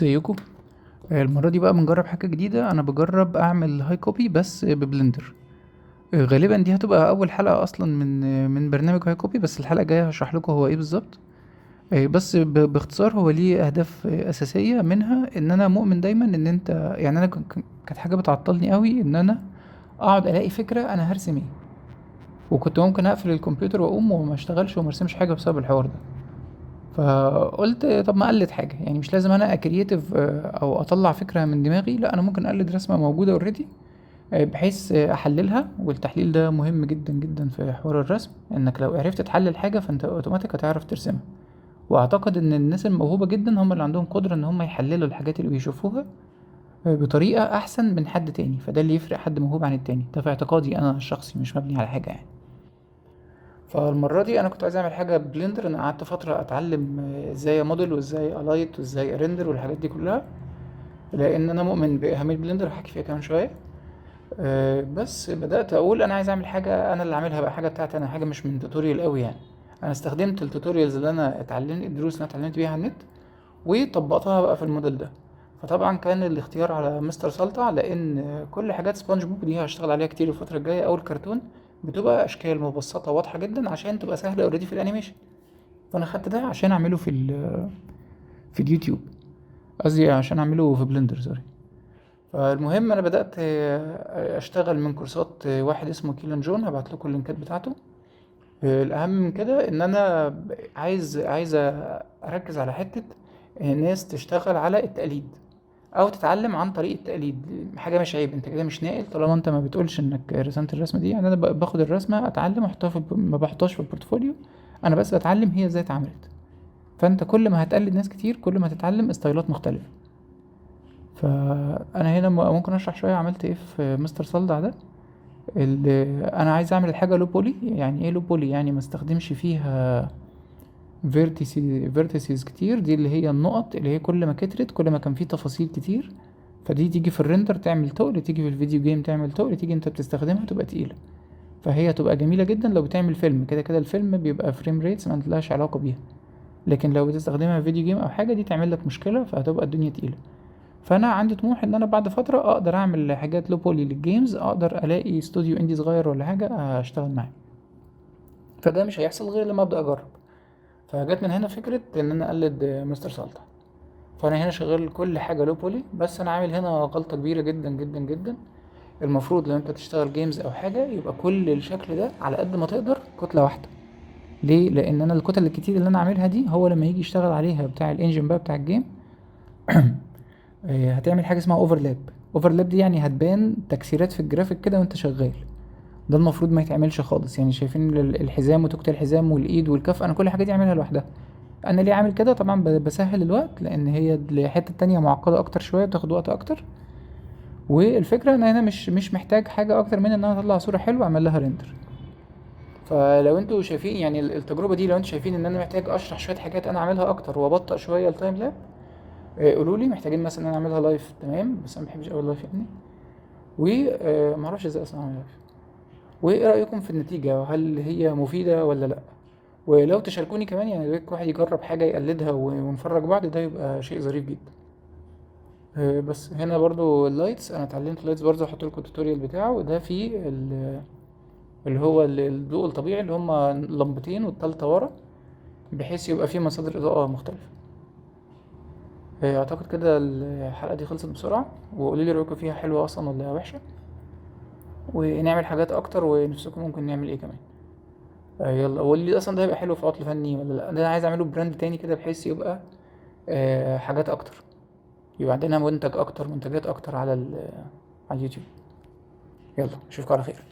ازيكم؟ المرة دي بقى بنجرب حاجة جديدة. انا بجرب اعمل high copy بس ب Blender. غالبا دي هتبقى اول حلقة اصلا من برنامج high copy، بس الحلقة الجاية هشرح لكم هو ايه بالظبط. بس باختصار هو ليه اهداف اساسية، منها ان انا مؤمن دايما ان انت يعني انا كانت حاجة بتعطلني قوي ان انا اقعد الاقي فكرة انا هرسم ايه، وكنت ممكن اقفل الكمبيوتر واقوم وما اشتغلش وما ارسمش حاجة بسبب الحوار ده. فقلت طب ما اقلد حاجة، يعني مش لازم انا ا create او اطلع فكرة من دماغي، لا انا ممكن اقلد رسمة موجودة already، بحيث احللها. والتحليل ده مهم جدا جدا في حوار الرسم، انك لو عرفت تحلل حاجة فانت اوتوماتيك هتعرف ترسمها. واعتقد ان الناس الموهوبة جدا هم اللي عندهم قدرة ان هم يحللوا الحاجات اللي بيشوفوها بطريقة احسن من حد تاني، فده اللي يفرق حد موهوب عن التاني. ده في اعتقادي انا الشخصي، مش مبني على حاجة يعني. فالمرة دي انا كنت عايز اعمل حاجة Blender. انا قعدت فترة اتعلم ازاي موديل وازاي ا light وازاي ا render والحاجات دي كلها، لان انا مؤمن باهمية Blender، هحكي فيها كمان شوية. بس بدأت اقول انا عايز اعمل حاجة انا اللي اعملها بقى، حاجة بتاعتي انا، حاجة مش من tutorial قوي يعني. انا استخدمت ال tutorials اللي انا اتعلمت، الدروس اللي انا اتعلمت بيها على النت، وطبقتها بقى في الموديل ده. فطبعا كان الاختيار على مستر سلطع، لان كل حاجات سبونج بوب دي هشتغل عليها كتير الفترة الجاية، او الكرتون بتبقى اشكال مبسطة واضحة جدا عشان تبقى سهلة already في ال animation. فانا خدت ده عشان اعمله في اليوتيوب، قصدي عشان اعمله في Blender، sorry. فالمهم انا بدات اشتغل من كورسات واحد اسمه كيلان جون، هبعت لكم اللينكات بتاعته. الاهم من كده ان انا عايز اركز على حتة الناس تشتغل على التقليد او تتعلم عن طريق التقليد. حاجة مش عيب، انت كده مش ناقل طالما انت ما بتقولش انك رسمت الرسمة دي. يعني انا باخد الرسمة اتعلم واحطها في ما بحطهاش في ال portfolio، انا بس بتعلم هي ازاي اتعملت. فانت كل ما هتقلد ناس كتير كل ما هتتعلم ستايلات مختلفة. فانا هنا ممكن اشرح شوية عملت ايه في مستر سلطع ده. انا عايز اعمل الحاجة low poly. يعني ايه low poly؟ يعني ما استخدمش فيها vertices كتير، دي اللي هي النقط اللي هي كل ما كترت كل ما كان فيه تفاصيل كتير، فدي تيجي في ال render تعمل تقل، تيجي في ال video game تعمل تقل، تيجي انت بتستخدمها تبقى تقيلة. فهي تبقى جميلة جدا لو بتعمل فيلم، كده كده الفيلم بيبقى frame rates ما لهاش علاقة بيها، لكن لو بتستخدمها في video game او حاجة دي تعمل لك مشكلة، فهتبقى الدنيا تقيلة. فانا عندي طموح ان انا بعد فترة اقدر اعمل حاجات low poly لل games، اقدر الاقي استوديو indie صغير ولا حاجة اشتغل معاه. فده مش هيحصل غير لما ابدا اجرب. فجت من هنا فكرة ان انا اقلد مستر سلطع. فانا هنا شغال كل حاجة low poly، بس انا عامل هنا غلطة كبيرة جدا جدا جدا. المفروض لو انت بتشتغل games او حاجة يبقى كل الشكل ده على قد ما تقدر كتلة واحدة. ليه؟ لان انا الكتل الكتير اللي انا عاملها دي هو لما يجي يشتغل عليها بتاع ال engine بقى بتاع ال game هتعمل حاجة اسمها overlap. overlap دي يعني هتبان تكسيرات في الجرافيك كده وانت شغال. ده المفروض ما يتعملش خالص. يعني شايفين الحزام وتوكة الحزام والايد والكف، انا كل حاجة دي عاملها لوحدها. انا ليه عامل كده؟ طبعا بسهل الوقت، لان هي الحتة التانية معقدة اكتر شوية، بتاخد وقت اكتر. والفكرة ان انا مش محتاج حاجة اكتر من ان انا اطلع صورة حلوة اعمل لها render. فلو انتوا شايفين يعني التجربة دي، لو انتوا شايفين ان انا محتاج اشرح شوية حاجات انا اعملها اكتر وابطئ شوية ال time lapse، قولوا لي. محتاجين مثلا ان انا اعملها live، تمام، بس انا ما بحبش قوي ال live يعني، و، ما اعرفش ازاي اصلا اعمل live. وايه رايكم في النتيجة؟ هل هي مفيدة ولا لا؟ ولو تشاركوني كمان، يعني لو واحد يجرب حاجة يقلدها ونفرج بعض، ده يبقى شيء ظريف جدا. بس هنا برضو ال lights، انا اتعلمت ال lights برضو، هحط لكم ال tutorial بتاعه ده في اللي هو الضوء الطبيعي اللي هما لمبتين والتالتة ورا، بحيث يبقى فيه مصادر اضاءة مختلفة. اعتقد كده الحلقة دي خلصت بسرعة، وقولوا لي رأيكم فيها حلوة اصلا ولا وحشة، ونعمل حاجات اكتر، ونفسكم ممكن نعمل ايه كمان. يلا قولوا لي اصلا ده هيبقى حلو في عطل فني ولا لا. ده انا عايز اعمله brand تاني كده بحيث يبقى، حاجات اكتر، يبقى عندنا منتج اكتر، منتجات اكتر على اليوتيوب. يلا اشوفكم على خير.